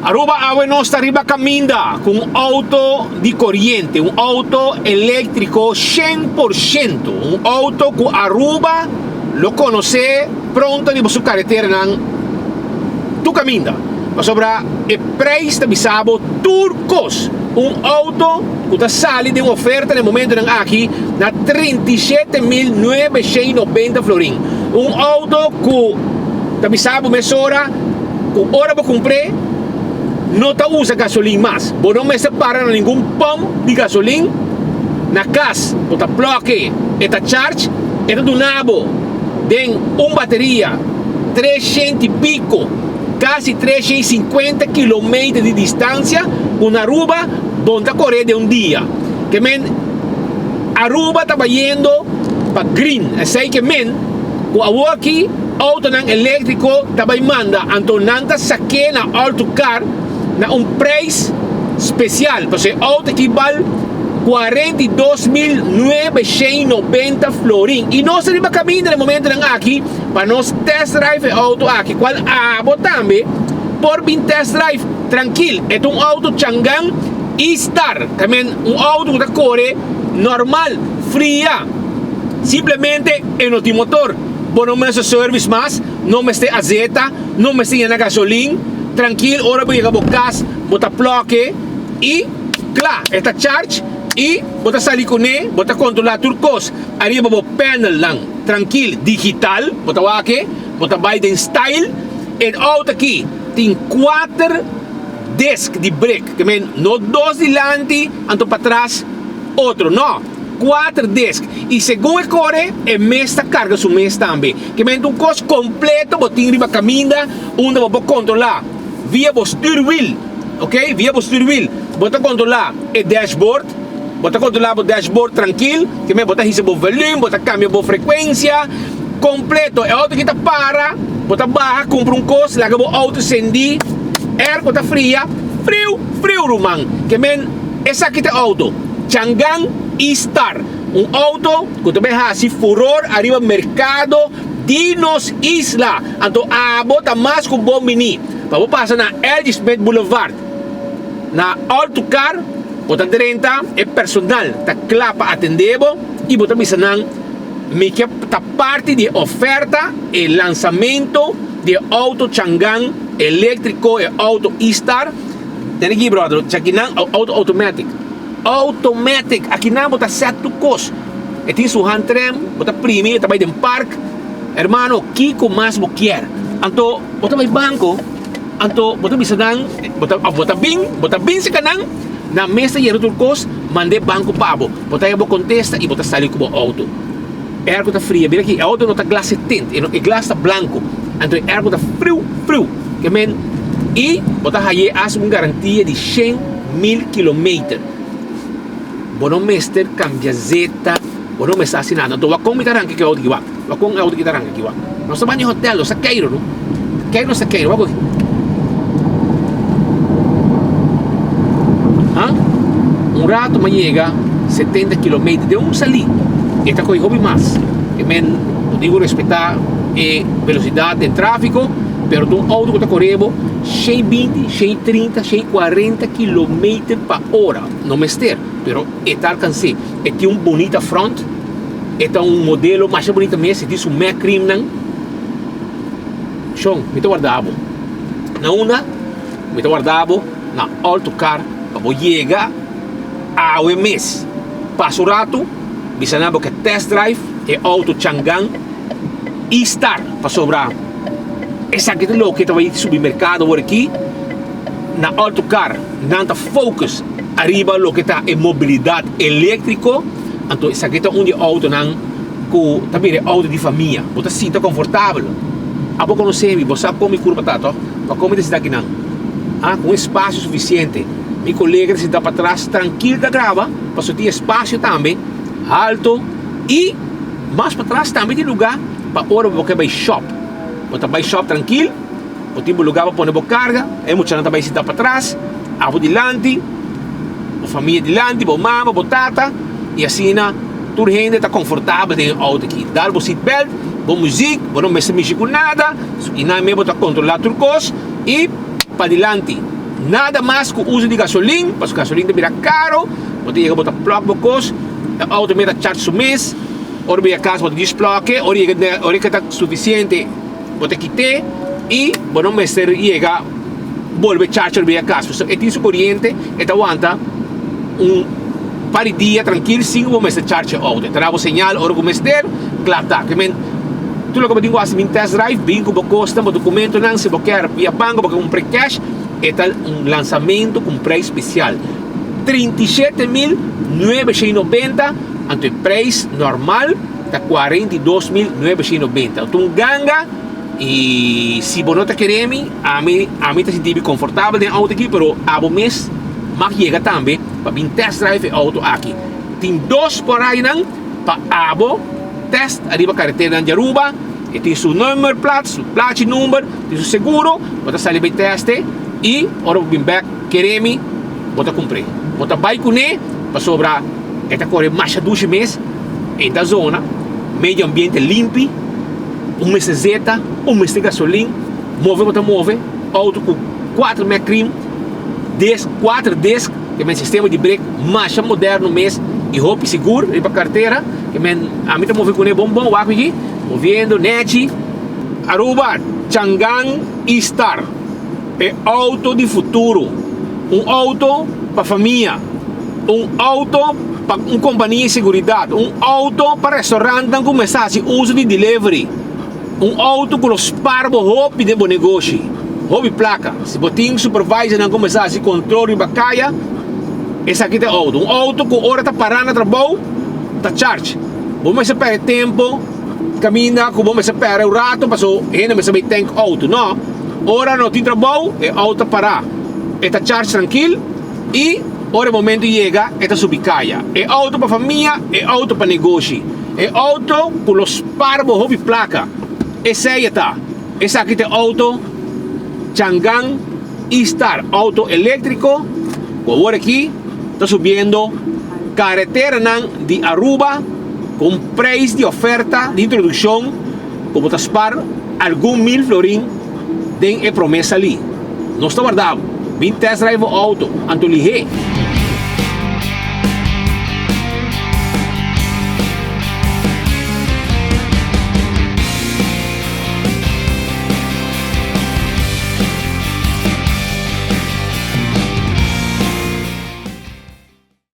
Aruba awe nos ta riba caminda cu un auto di coriente, un auto electrico 100%, un auto cu Aruba lo conoce pronto riba su careteranan tur caminda, pasobra e prijs ta bisa bo tur cos. Un auto cu ta sali den oferta na e momentonan aki na 37.990 florin. Un auto cu ta bisa bo mesora cu ora bo cumpr'é no ta usa gasolin mas. Bo no mester para na ningun pump di gasolin. Na cas bo ta plug-e, e ta charge, e ta duna bo den un bateria 300 y pico, casi 350 kilometer di distancia cu na Aruba bo no ta core den un dia. Ke men Aruba ta bayendo pa green, esey ke men cu awoki autonan electrico ta bay manda, anto nan ta sake na Autocar na un prijs special, pasobra e auto aki bal 42.990 florin y nos ta riba caminda na e momentonan aki pa nos test drive e auto aki, cual abo tambe por bin test drive trankil. E ta un auto Changan E-Star, ta men un auto cu ta core normal, fria, simplemente e no tin motor. Bo no mester service mas, no mester azeta, no mester yena gasolin, trankil ora bo yega bo cas bo ta plug e y kla, e ta charge y bo ta sali cune, bo ta controla tur cos ariba bo panel nan, trankil, digital, bo ta wak e, bo ta bay den style, e auto aki tin cuater disc di brake, ke men no dos dilanti anto patras otro, no, cuater disc y segun e core e mes ta carga su mes tambe, ke men ta un cos completo bo tin riba caminda unda bo por controla via bo stuurwiel, ok, via bo stuurwiel bo ta controla e dashboard, bo ta controla bo dashboard trankil, ke men bo ta hisa bo volume, bo ta cambia bo frecuencia, completo, e auto ki ta para, bo ta baha cumpra un cos laga bo auto cendi, airco ta fria, friu friu ruman, ke men esaki ta e auto, Changan E-Star, un auto cu ta bay haci furor ariba mercado di nos isla, anto abo ta mas cu bon bini pa bo pasa na LG Smith Boulevard na Altucar, bo ta drenta e personal ta cla pa atende bo y bo ta bisa nan mi ke ta parti di e oferta e lansamento di e auto Changan electrico e auto E-Star, tene aki brother chakinan auto automatic. Automatic, akinan bo ta set tur kos. E tin su handrem, bo ta primi, e ta bai den park. Hermano, kiko mas bo kier? Anto bo ta bai banko, anto bo ta bisa nan, bo ta, bo ta bin, bo ta bin seka nan, nan mes ta yena tur kos, mand'e banko pa bo. Bo ta haña bo kontesta i bo ta sali ku bo outo. Airco ta fria, mira aki, e outo no ta glas e tint, e no, e glas ta blanko, anto e airco ta friu, friu. Ke men, i bo ta hañ'e hasta un garantia di shen mil kilometer. Bo no mester kambia zeta, bo no mester hasi nada. Anto wak kon mi ta ranka ki outo aki wak? Wak kon e outo aki ta ranka aki wak? Nos ta bai na e hotel, nos ta keiro no. Keiro nos ta keiro, wak aki. Ha? Un rato mi a yega 70 kilometer den un salí. E ta kohe hopi mas. E men, bo tin ku respetá e velosidat den tráfiko, pero ta un outo ku ta kore bo 120, 130, 140 kilometer pa ora. No mester, pero e ta alcans'é. E tin un bunita front, e ta un modelo masha bunita mes, e tin su Mac rimnan. Shon, mi ta warda bo. Na unda? Mi ta warda bo na Alto Car pa bo yega awe mes. Pasa un ratu, bisa nan bo ke test drive e auto Changan E-Star, pasobra esaki ta loke ta bai subi mercado awor aki. Na Alto Car nan ta focus ariba loke ta e mobilidad electrico, anto esaki ta un di e autonan cu ta bira e auto di famia. Bo ta sinta confortabel. Abo conoce mi, bo sa con mi curpa ta, toh? Pa con mi ta sinta akinan? Ah, cu un espacio suficiente. Mi colega ta sinta patras trankil ta graba, pasobra tin espacio tambe halto y mas patras tambe tin lugar pa ora bo ke bay shop. Bo ta bay shop trankil. Bo tin bo lugá pa pone bo karga, e muchanan ta bai sintá patras, abo dilanti, bo famia dilanti, bo mama, bo tata, i asina tur hende ta konfortabel den e outo aki. Dal bo seat belt, bo muzik, bo no mester mishi ku nada, i nan mes bo ta kontrolá tur kos i padilanti. Nada mas ku uso di gasolin, pasobra gasolin ta bira karo, bo ta yega bo ta plòk bo kos, e outo mester ta charge su mes, ora bo yega kas bo ta displòk e, ora yega ora ke ta sufisiente bo ta kit'é i bo no mester yega bolbe charge ora bo yega kas, pasobra e tin su koriente e ta wanta un par di dia trankil sin ku bo mester charge e outo, e ta da bo señal ora ku mester, kla ta. Ke men tur loke bo tin ku hasi bin test drive, bin ku bo kosnan, bo dokumentonan, si bo kier via banko bo ke kumpra cash, E ta un lansamento ku un preis spesial, 37.990, anto e preis normal ta 42.990. Ta un ganga i si bo no ta kere mi, ami ami ta sinti mi konfortabel den e outo aki, pero abo mes mag yega tambe pa bin test drive e outo aki. Tin dos por ainan pa abo test ariba kareteranan di Aruba. E tin su nummerplaat, su plachi number, tin su seguro, bo ta sali bay teste y ora bo bin bek kere mi, bo ta cumpr'e. Bo ta bay cune pasobra e ta core masha dushi mes, e ta zona, medio ambiente limpi, un mester zeta, un mester gasolin, move bo ta move, auto cu cuater mek rim, disc, cuater disc, Ke men sistema di brek masha moderno mes i hopi sigur riba kartera. Ke men ami ta move kuné bon bon wak aki, moviendo nechi. Aruba, Changan E-Star, e auto di futuro. Un auto pa famia, un auto pa un kompania di seguridat, un auto pa restaurantnan ku mester hasi uso di delivery. Un auto ku lo spar bo hopi den bo negoshi, hopi plaka. Si bo tin supervisornan kuminsá hasi kontrol riba kaya, esaki ta e auto. Un auto ku ora ta pará na trabou, ta charge. Bo mester pèrdè tempu kaminda ku bo mester pèrdè un ratu paso hende mester bai tank auto. No, ora no tin trabou, e auto ta pará. E ta charge trankil i ora e momento yega e ta subi kaya. E auto pa famia, e auto pa negoshi. E auto cu lo spar bo hopi placa. Esey e ta. Esaki ta e auto Changan E-Star, auto electrico cu awor aki ta subiendo careteranan di Aruba cu un prijs di oferta di introduccion cu bo ta spar algun mil florin den e prome sali. Nos ta warda bo. Bin test drive bo auto, anto lihé.